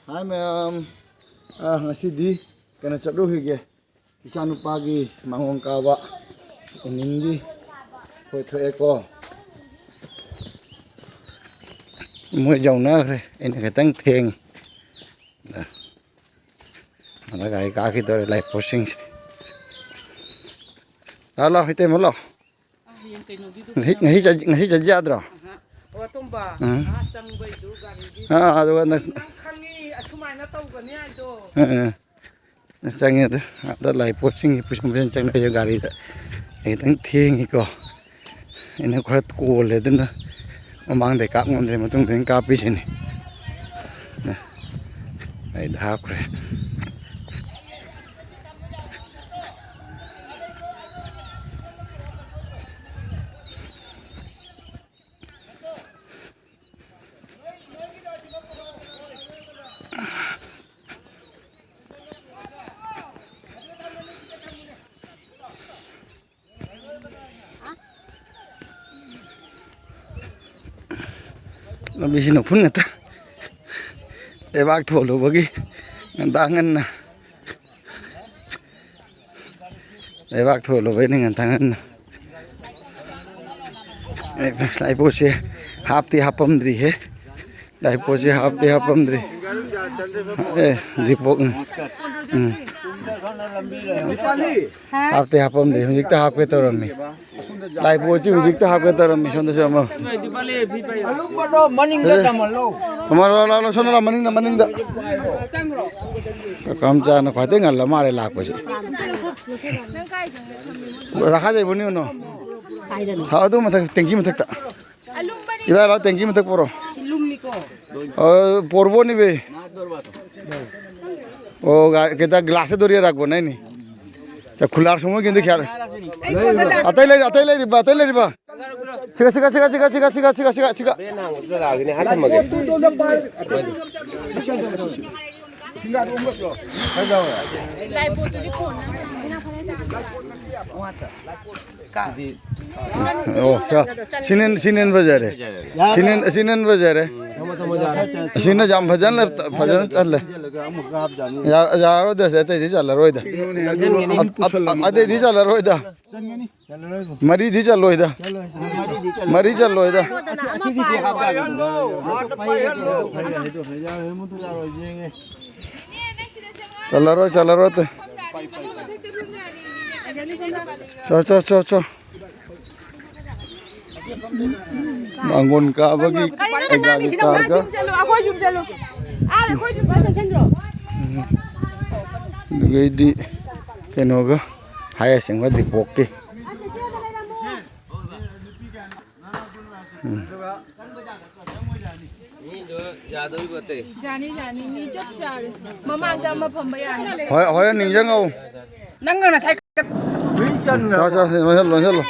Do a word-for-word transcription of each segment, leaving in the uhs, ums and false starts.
ꯍꯥꯏ ꯃꯌꯥꯝ, ꯑ, ꯉꯁꯤꯗꯤ ꯀꯩꯅꯣ ꯆꯠꯂꯨꯈꯤꯒꯦ, ꯏꯆꯥꯅꯨꯄꯥꯒꯤ ꯃꯥꯡꯒꯣꯟ ꯀꯥꯕ ꯏꯅꯤꯡꯒꯤ ꯑꯩꯈꯣꯏ ꯊꯣꯛꯑꯦꯀꯣ꯫ ꯃꯣꯏ ꯌꯧꯅꯈ꯭ꯔꯦ, ꯑꯩꯅ ꯈꯤꯇꯪ ꯊꯦꯡꯉꯤ꯫ ꯑꯗ ꯒꯥꯔꯤ ꯀꯥꯈꯤꯗꯧꯔꯦ ꯂꯥꯏꯄꯣꯠꯁꯤꯡꯁꯦ꯫ ꯂꯥꯛꯑꯣ, ꯂꯥꯛꯑꯣ, ꯏꯇꯩꯃ, ꯂꯥꯛꯑꯣ꯫ ꯑ, ꯍꯌꯦꯡ ꯀꯩꯅꯣꯒꯤꯗꯨ ꯉꯁꯤ, ꯉꯁꯤ ꯆꯠ-, ꯉꯁꯤ ꯆꯠ ꯌꯥꯗ꯭ꯔꯣ? ꯑꯍ꯫ ꯑꯣ, ꯑꯇꯣꯝꯕ, ꯎꯝ꯫ ꯑꯥ ꯆꯪꯕꯩꯗꯨ ꯒꯥꯔꯤꯒꯤ꯫ ꯑꯥ, ꯑꯗꯨꯒ ꯅꯪ ꯅꯪ ꯈꯪꯉꯤ, ꯑꯁꯨꯃꯥꯏꯅ ꯇꯧꯒꯅꯤ ꯍꯥꯏꯗꯣ꯫ ꯑꯥ, ꯑꯥ꯫ ꯆꯪꯉꯦ ꯑꯗꯨ꯫ ꯑꯗ ꯂꯥꯏ ꯄꯣꯠꯁꯤꯡꯁꯦ ꯄꯨꯁꯟ ꯄꯨꯁꯟ ꯆꯪꯉꯛꯏꯁꯦ ꯒꯥꯔꯤꯗ꯫ ꯑꯩ ꯈꯤꯇꯪ ꯊꯦꯡꯉꯤꯀꯣ꯫ ꯑꯩꯅ ꯈꯔ ꯀꯣꯜꯂꯦ ꯑꯗꯨꯅ ꯃꯃꯥꯡꯗꯩ ꯀꯥꯞ ꯉꯝꯗ꯭ꯔꯦ, ꯃꯇꯨꯡꯗ ꯑꯩꯅ ꯀꯥꯞꯄꯤꯁꯤꯅꯤ꯫ ꯑꯩꯗ ꯍꯥꯞꯈ꯭ꯔꯦ꯫ ꯂꯝꯕꯤꯁꯤꯅ ꯎꯐꯨꯟ ꯉꯥꯛꯇ꯫ ꯂꯩꯕꯥꯛ ꯊꯣꯜꯂꯨꯕꯒꯤ ꯉꯟꯇꯥ ꯉꯟꯅ꯫ ꯂꯩꯕꯥꯛ ꯊꯣꯜꯂꯨꯕꯩꯅꯤ ꯉꯟꯇꯥ ꯉꯟꯅ꯫ ꯂꯥꯏꯄꯣꯠꯁꯦ ꯍꯥꯞꯇꯤ ꯍꯥꯞꯄꯝꯗ꯭ꯔꯤꯍꯦ꯫ ꯂꯥꯏꯄꯣꯠꯁꯦ ꯍꯥꯞꯇꯤ ꯍꯥꯞꯄꯝꯗ꯭ꯔꯤ꯫ ꯑꯦ, ꯗꯤꯄꯣꯛ, ꯎꯝ꯫ ꯎꯝ꯫ ꯍꯥꯞꯇꯤ ꯍꯥꯞꯄꯝꯗ꯭ꯔꯤ꯫ ꯍꯧꯖꯤꯛꯇ ꯍꯥꯞꯀꯦ ꯇꯧꯔꯝꯃꯤ꯫ ꯂꯥꯏꯄꯣꯠꯁꯤ ꯍꯧꯖꯤꯛꯇ ꯍꯥꯞꯀꯦ ꯇꯧꯔꯝꯃꯤ꯫ ꯁꯣꯝꯗꯁꯨ ꯑꯃ꯫ ꯑꯂꯨꯝꯕꯗꯣ ꯃꯅꯤꯡꯗ ꯑꯦ꯫ ꯊꯝꯍꯜꯂꯣ꯫ ꯑꯃ ꯂꯥꯎ, ꯂꯥꯎ, ꯂꯥꯎ, ꯁꯣꯝꯗ ꯂꯥꯎ, ꯃꯅꯤꯡꯗ, ꯃꯅꯤꯡꯗ꯫ ꯀꯀꯥ ꯃꯆꯥꯅ ꯈ꯭ꯋꯥꯏꯗꯩ ꯉꯜꯂ ꯃꯥꯜꯂꯦ ꯂꯥꯛꯄꯁꯦ꯫ ꯅꯪ ꯀꯥꯏꯗꯅꯣ ꯊꯝꯃꯤꯅꯣ? ꯔꯥꯈꯥ ꯖꯩꯕꯨꯅꯤ ꯎꯅꯣ꯫ ꯀꯥꯏꯗꯅꯣ? ꯁꯥ ꯑꯗꯨ ꯃꯊꯛ, ꯇꯦꯡꯀꯤ ꯃꯊꯛꯇ꯫ ꯏꯕꯥꯏ ꯂꯥꯎ, ꯇꯦꯡꯀꯤ ꯃꯊꯛ ꯄꯨꯔꯣ꯫ ꯁꯤ ꯂꯨꯝꯃꯤꯀꯣ꯫ ꯑ, ꯄꯣꯔꯕꯣꯅꯤ ꯕꯦ꯫ ꯑꯣ, ꯒ-, ꯀꯦꯇ ꯒ꯭ꯂꯥꯁ ꯗꯣꯔꯤ ꯔꯥꯛꯕꯣ ꯅꯥꯏꯅꯤ꯫ ꯆ ꯈꯨꯂꯥꯔ ꯁꯨꯡꯉꯣꯏ ꯀꯦꯟꯗ ꯈ꯭ꯌꯥꯔ꯫ ꯑꯇꯩ ꯂꯩꯔꯤ, ꯑꯇꯩ ꯂꯩꯔꯤꯕ, ꯑꯇꯩ ꯂꯩꯔꯤꯕ꯫ ꯁꯤꯒ, ꯁꯤꯒ, ꯁꯤꯒ꯫ ꯑꯣ, ꯁꯥ-, ꯁꯤꯅ ꯍꯦꯟ-, ꯁꯤꯅ ꯍꯦꯟ ꯐꯖꯔꯦ꯫ ꯁꯤꯅ ꯍꯦꯟ-, ꯁꯤꯅ ꯍꯦꯟ ꯐꯖꯔꯦ꯫ ꯑꯁꯤꯅ ꯌꯥꯝ ꯐꯖꯅ, ꯐꯖꯅ ꯆꯜꯂꯦ꯫ ꯌꯥ-, ꯌꯥꯔꯔꯣꯏꯗ, ꯁꯦ, ꯑꯇꯩꯗꯤ ꯆꯜꯂꯔꯣꯏꯗ꯫ ꯑ-, ꯑ-, ꯑ-, ꯑꯇꯩꯗꯤ ꯆꯜꯂꯔꯣꯏꯗ꯫ ꯃꯔꯤꯗꯤ ꯆꯜꯂꯣꯏꯗ꯫ ꯃꯔꯤ ꯆꯜꯂꯣꯏꯗ꯫ ꯆꯠꯂꯔꯣꯏ, ꯆꯠꯂꯔꯣꯏ ꯑꯇꯩ꯫ ꯆꯣ, ꯆꯣ, ꯆꯣ, ꯆꯣ꯫ ꯃꯥꯡꯒꯣꯟ ꯀꯥꯕꯒꯤ ꯀꯔꯤꯅꯣ ꯅꯪ ꯒꯥꯔꯤ ꯉꯥꯡꯉꯤꯁꯤꯅ? ꯀꯥꯔꯒ꯫ ꯆꯠꯂꯣ, ꯑꯩꯈꯣꯏ ꯌꯨꯝ ꯆꯠꯂꯣ꯫ ꯑꯥ, ꯑꯩꯈꯣꯏ ꯌꯨꯝ ꯆꯠꯂꯣ꯫ ꯑꯗꯨꯗꯒꯤꯗꯤ ꯀꯩꯅꯣꯒ ꯍꯥꯏ ꯑꯁꯦꯡꯕ ꯗꯤꯄꯣꯛꯀꯤ꯫ ꯎꯝ꯫ ꯌꯥꯅꯤ, ꯌꯥꯅꯤ꯫ ꯃꯤ ꯆꯞ ꯆꯥꯔꯦ꯫ ꯃꯃꯥꯡꯗ ꯑꯃ ꯐꯝꯕ ꯌꯥꯅꯤ꯫ ꯍꯣꯔꯦꯟ, ꯍꯣꯔꯦꯟ ꯅꯤꯡꯁꯤꯡꯉꯛꯎ꯫ ꯅꯪꯅ ꯉꯁꯥꯏ ꯆꯣ, ꯆꯣ, ꯂꯣꯏꯁꯜꯂꯣ, ꯂꯣꯏꯁꯜꯂꯣ꯫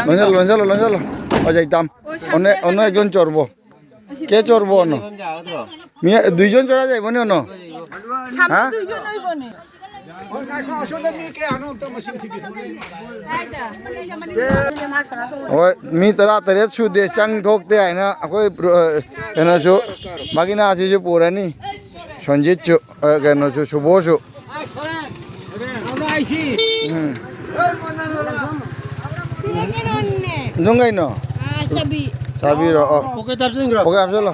ꯂꯣꯏꯁꯜꯂꯣ, ꯂꯣꯏꯁꯜꯂꯣ, ꯂꯣꯏꯁꯜꯂꯣ꯫ ꯑꯣꯖꯥ ꯏꯇꯥꯝ꯫ ꯑꯣ, ꯑꯣꯟꯅ, ꯑꯣꯟꯅ ꯌꯣꯟ ꯆꯣꯔꯕꯣ? কে চড়বো ন? মি-, দুইজন চড়া যাইব নি ন? হ্যাঁ? দুইজন হইব নি? ꯍꯣꯏ, ꯃꯤ ꯇꯔꯥꯇꯔꯦꯠ ꯁꯨꯗꯦ, ꯆꯪ ꯊꯣꯛꯇꯦ ꯍꯥꯏꯅ ꯑꯩꯈꯣꯏ ꯕ꯭ꯔꯣ-, ꯀꯩꯅꯣꯁꯨ, ꯃꯥꯒꯤꯅꯥꯁꯤꯁꯨ ꯄꯨꯔꯅꯤ, ꯁꯣꯟꯖꯤꯠꯁꯨ, ꯑ, ꯀꯩꯅꯣꯁꯨ, ꯁꯨꯕꯣꯁꯨ꯫ ꯎꯝ꯫ ꯑꯗꯨꯝ ꯀꯩꯅꯣ? ꯆꯥꯕꯤꯔꯣ, ꯑꯣ꯫ ꯄꯣꯀꯦꯠ ꯍꯥꯞꯆꯤꯟꯈ꯭ꯔꯣ꯫ ꯄꯣꯀꯦꯠ ꯍꯥꯞꯆꯤꯜꯂꯣ꯫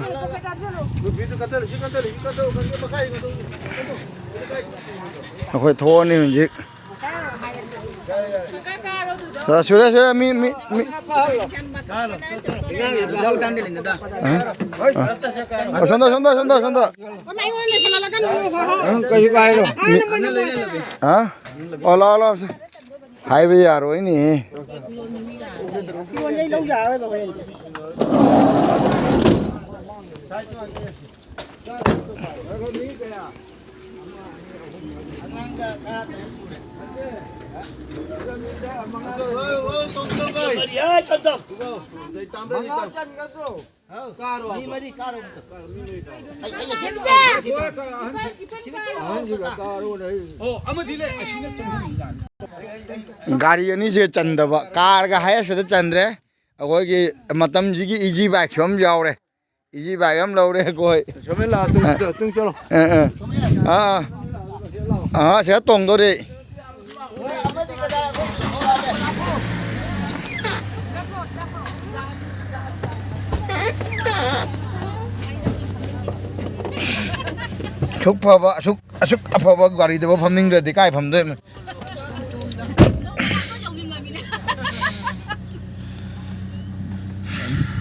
ꯑꯩꯈꯣꯏ ꯊꯣꯛꯑꯅꯤ ꯍꯧꯖꯤꯛ꯫ ꯁꯨꯔꯦ, ꯁꯨꯔꯦ, ꯁꯨꯔꯦ, ꯃꯤ, ꯃꯤ, ꯃꯤ꯫ ꯑ? ꯑ, ꯁꯣꯝꯗ, ꯁꯣꯝꯗ, ꯁꯣꯝꯗ, ꯁꯣꯝꯗ꯫ ꯅꯪ ꯀꯩꯁꯨ ꯀꯥꯏꯔꯣꯏ꯫ ꯃꯤ-, ꯍꯥ? ꯑꯣ, ꯂꯥꯛꯑꯣ, ꯂꯥꯛꯑꯣ, ꯁꯦ꯫ ꯍꯥꯏꯕ ꯌꯥꯔꯣꯏꯅꯦ꯫ ꯐꯤꯔꯣꯟꯁꯦ ꯑꯩ ꯂꯧ ꯌꯥꯔꯣꯏꯕ ꯍꯣꯔꯦꯟ꯫ ꯃꯉꯥ ꯆꯟꯒꯗ꯭ꯔꯣ? ꯀꯥꯔꯣ꯫ ꯃꯤ ꯃꯔꯤ ꯀꯥꯔꯣ ꯑꯝꯇ꯫ ꯑꯣ, ꯑꯃꯗꯤ ꯂꯩ, ꯑꯁꯤꯅ ꯆꯪꯍꯟꯕ ꯌꯥꯅꯤ꯫ ꯒꯥꯔꯤ ꯑꯅꯤꯁꯦ ꯆꯟꯗꯕ, ꯀꯥꯔꯒ ꯍꯥꯏꯌꯦꯁꯇ ꯆꯟꯗ꯭ꯔꯦ꯫ ꯑꯩꯈꯣꯏꯒꯤ ꯃꯇꯝꯁꯤꯒꯤ ꯏꯖꯤ ꯕꯥꯏꯛꯁꯨ ꯑꯃ ꯌꯥꯎꯔꯦ, ꯏꯖꯤ ꯕꯥꯏꯛ ꯑꯃ ꯂꯧꯔꯦ ꯑꯩꯈꯣꯏ꯫ ꯁꯣꯃꯦꯟ ꯂꯥꯛꯑꯣ, ꯇꯨꯡ ꯆꯠꯂꯣ꯫ ꯑ, ꯑ꯫ ꯑꯥ, ꯑꯥ, ꯁꯤꯗ ꯇꯣꯡꯗꯣꯔꯤ꯫ ꯑꯁꯨꯛ ꯐꯕ, ꯑꯁꯨꯛ ꯑꯁꯨꯛ ꯑꯐꯕ ꯒꯥꯔꯤꯗꯕꯨ ꯐꯝꯅꯤꯡꯗ꯭ꯔꯗꯤ ꯀꯥꯏ ꯐꯝꯗꯣꯏꯅꯣ?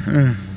ꯎꯝ꯫